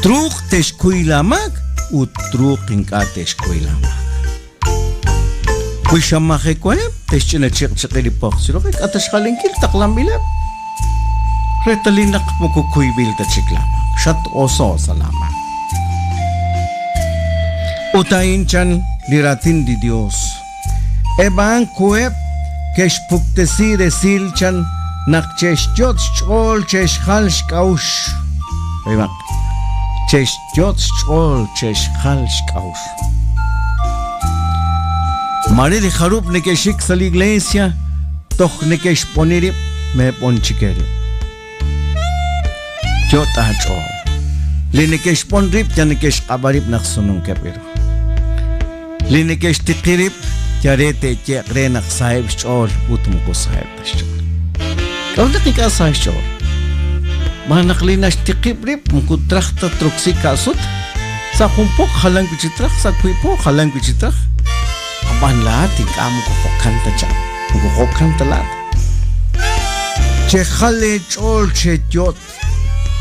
Truuq te'xkuy laamaak ut truuq ink'a' te'xkuy laamaak. Wi xamajewaheb', te'xch'ina chiq'chiq'i li poqs chi roqeb', k'a' ta xjalenkil taqlanb'ileb'? Reetalil naq moko kuyb'il ta chik laamaak, xat-oso' sa' laamaak. Ut a'in chan li raatin li Yos. Eb' a'an koheb' ke'xpuktesi resil chan naq che'xyot' xch'ool che'xjal xk'a'uxl. Remaq, che'xyot' xch'ool che'xjal xk'a'uxl. Maare li jarub' neke'xik sa' li iglesia toj neke'xb'oni rib' meeb'on chik eerib'. Yot' aach'ool. Li neke'xb'on rib' yal neke'xq'ab'a rib' naq sununkeb' ru. Li neke'xtiqi rib' yal re te'ye'q re naq saheb' xch'ool ut moko saheb' ta xch'ool. K'a'ut naq ink'a' sa xch'ool? Xb'aan naq li naxtiqib' rib' moko traj ta troksi ka'sut, sa' jun poq jalan wi' chi traj, sa' wiib' po jalan wi' chi traj. Ab'an laa'at ink'a' moko jo'kan ta chan, moko jo'kan ta laa'at. Chejal eech'ool cheyot'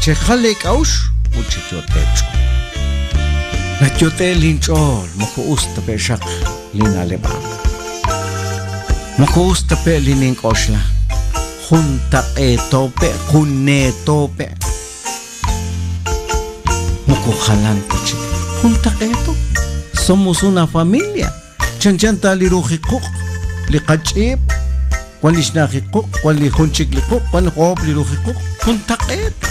Chejal eek'a'uxl ut cheyot' eech'ool. Nayot'e' linch'ool, moko us ta pe' xaq li na'leb' a'an. Moko us ta pe' li nink'oxla. Juntaq'eeto pe', juneeto pe'. Moko jalan ta chik. Juntaq'eeto. Somos una familia. Chanchan ta li ruji quq', li qach'iip, wan li xna'aj quq', wan li jun chik li quq', wan oob' li ruji quq', juntaq'eet.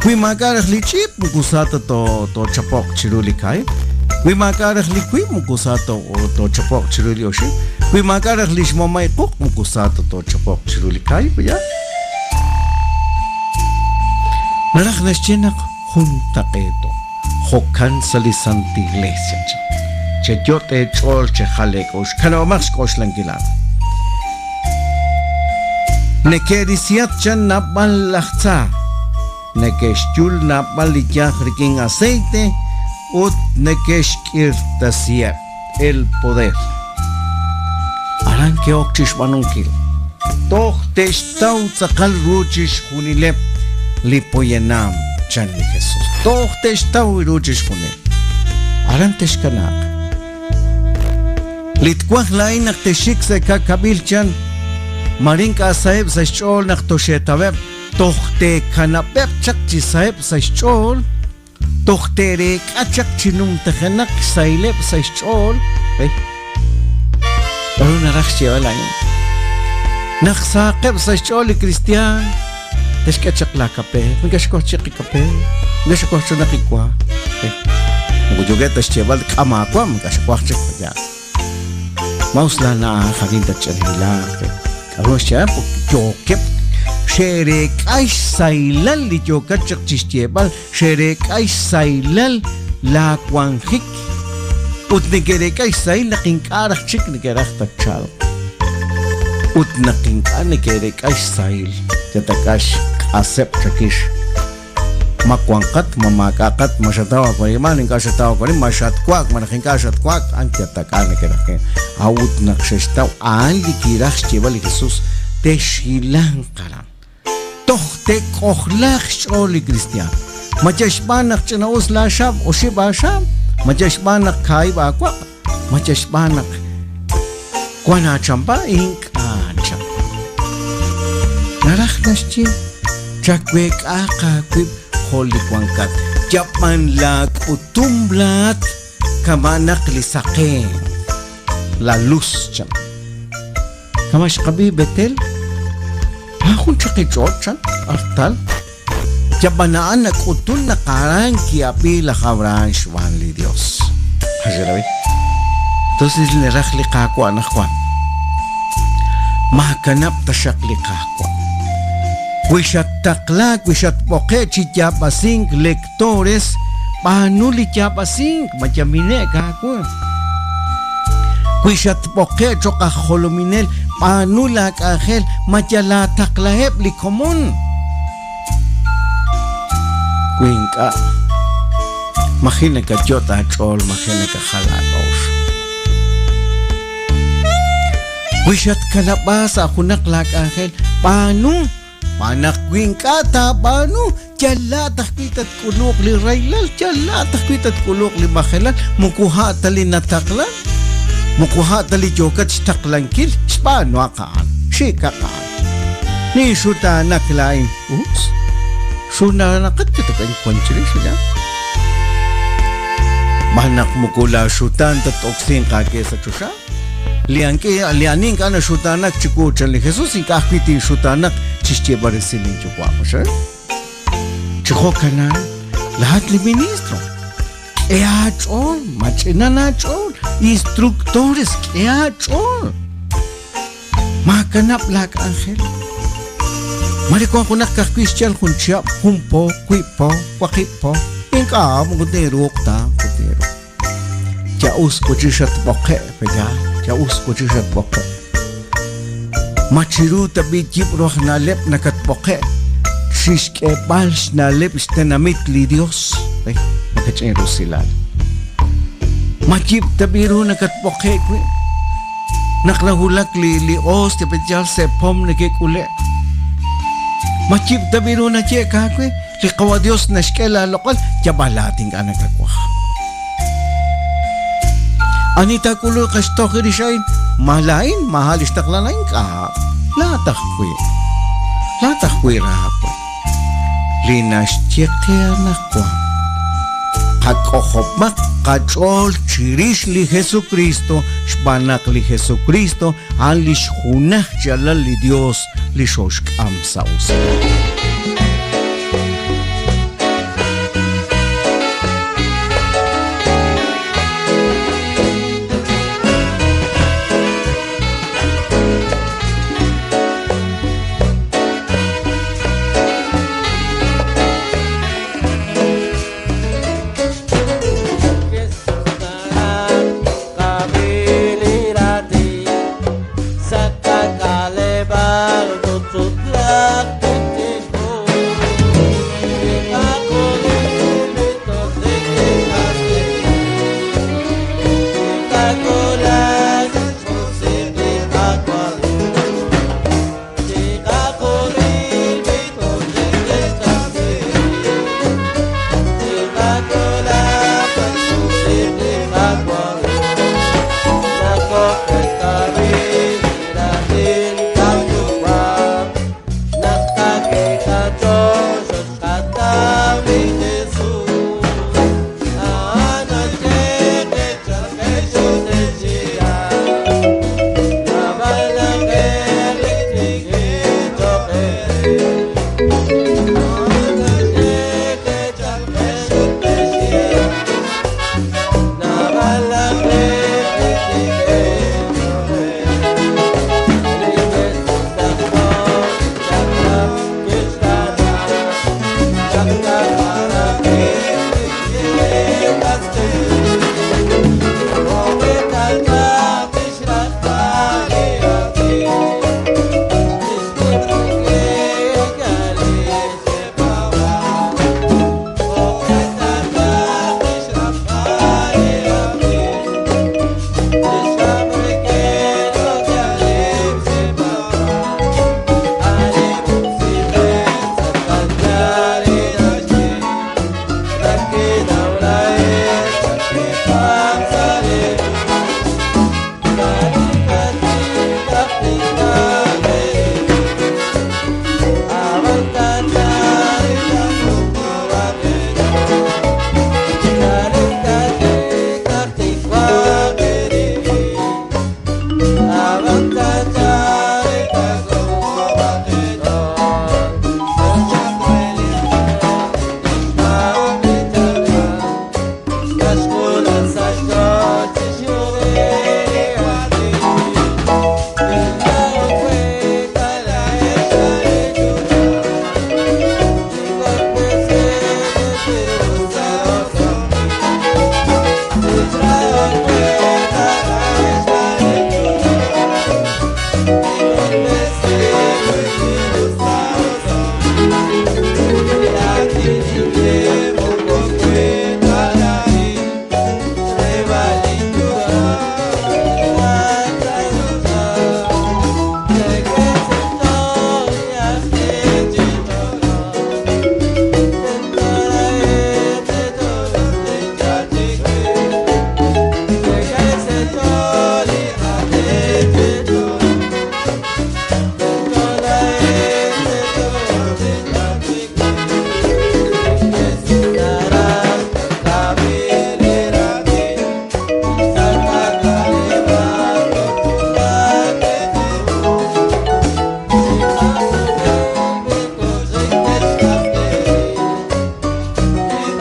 Wi maak'a' raj li ch'iip, moko sa ta toochapoq chiru li kaahib'. Wi maak'a' raj li wiib', moko sa ta toochapoq chiru li oxib'. Wi maak'a' raj li xmamay quq', moko sa ta toochapoq chiru li kaahib', ya. Naraj naxye naq juntaq'eeto. Jo'kan sa' li Santil Iglesia, chan. Cheyot' eech'ool, chejal eek'a'uxl. Kanab'omaq xk'oxlankil a'an. Neke'risihat chan naab'al laj tza, neke'xyul naab'al li yaj rik'in aceite ut neke'xk'irtasiheb'. El poder. Aran ke'ok chixb'aanunkil. Toj te'xtaw tz'aqal ru chixjunileb' li poyanam, chan li Jesús. Toj te'xtaw ru chixjunil. Aran texkanaaq. Li twaj laa'in naq texxik sa' ka'kab'il, chan, mare ink'a' saheb' sa' xch'ool naq toxeetaweb', toj teekanab'eb' chaq chi saheb' sa' xch'ool, Toj te'reek'a chaq chi numtajenaq xsahileb' sa' xch'ool. K'aru naraj xyeeb'al a'in? Naq sahaqeb' sa' xch'ool li kristiaan, te'xk'e chaq laakape, ink'a' xwaj chaq li kape, ink'a' xwaj chaq naq iwa. Moko yookeb' ta xyeeb'al k'am aawa, ink'a' xwaj chaq yaal. Maus laana'aj arin tatch'anhilaaq. K'aru xyaab' yookeb' xe'reek'a xsahilal li yookat chaq chi xyeeb'al, xe'reek'a xsahilal laawanjik ut neke'reek'a xsahil naq ink'a' raj chik neke'raj tatchalq. Ut naq ink'a' neke'reek'a xsahil, yatak'a xk'aseb' chakix. Ma wanqat, ma maak'a'qat, ma xataw aawarimal, ink'a' xataw aawarimal, ma xatwa'ak malaj ink'a' xatwa'ak, a'an yatak'a neke'raj. A'ut naq xe'xtaw a'an li kiraj xyeeb'al li Jesús, texhilanq aran. Toj te'k'ojlaaq xch'ool li kristiaan. Ma yal xb'aan naq ch'ina'us laaxaab' oxib' aaxaab'? Ma yal xb'aan naq kaahib' aawaq'? Ma yal xb'aan naq wan aachampa? Ink'a' chaq. Naraj naxye, chaweek'aaq aawib' jo' li wankat, yab'an laak'utum laa'at kama' naq li saqen, la luz, chan. Kama' xqab'i Betel, maajun chaqi ch'och', chan, artal. Yab'an a'an nak'utun naq aran ki'ab'i laj Abrahán xb'aan li Yos. Xerabi. Entonces naraj li Qaawa' anaqwan. Maakanab' taxaq li Qaawa'. Wi xattaqlaak, wi xatb'oqe' chi yaab'asink lectores, b'aanu li yaab'asink, ma yamine'k aawu. Wi xatb'oqe' cho'q aj jolominel, b'aanu laak'anjel, ma yal laataqlaheb' li komon. Wi ink'a', maji' nakayot' aach'ool, maji' nakajal aak'a'uxl. Wi xatkanab'a sa' junaq laak'anjel, b'aanu. Xb'aan naq wi ink'a' taab'aanu, yal laa'at ajwi' tatk'uluq li rahilal, yal laa'at ajwi' tatk'uluq li majelal, moko a' ta li nataqlan, moko a' ta li yookat xtaqlankil, xb'aanuhaq a'an, xikaq a'an. Ninxutaanak laa'in, us, xutaanaqat ketaqen wan chirix ya. Xb'aan naq moko laaxutaan tat-oksinq aawe sa' choxa. Li ank'i, li ani ink'a' naxutaanak chiwu, chan li Jesus, ink'a' ajwi' tinxutaanaq chi xyeeb'al resil linyuwa'. Paxaal? Chi jo'kanan, laa'at li ministro, k'e aach'ool, mach'inan aach'ool, instructores, k'e aach'ool. Maakanab' laak'anjel. Mare wank junaq ka'ajwi' xyal jun chihab', jun po, wiib' po, waqib' po, ink'a' moko tinruuq ta, moko tinruuq. Ya us wi' xatb'oqe', pe'yaal, ya us wi' xatb'oqe'. Ma chiru tab'i' yib'ru aj na'leb' nakatb'oqe' chixk'eeb'al xna'leb' xtenamit li Dios? Ay, makach'in rusilal. Ma yib' tab'i' ru nakatb'oqe' wi' naq nawulak li li hostia pe'yaal sa' pom neke'k'ule'? Ma yib' tab'i' ru naye'k aawe? Li Qawa' Dios naxk'e laaloq'al, yab'al laa'at ink'a' nakawaj. Ani taak'uluq xtoj rix a'in? Ma laa'in, ma a' li xtaqlan a'in? Ink'a'. Laa'at ajwi'. Laa'at ajwi' raawe. Li naxye qe anaqwan. Qak'ojob'aq qach'ool chirix li Jesukristo xb'aan naq li Jesukristo a'an li xjunaj chalal li Dios li xoxk'am sa' usilal.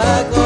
Paco.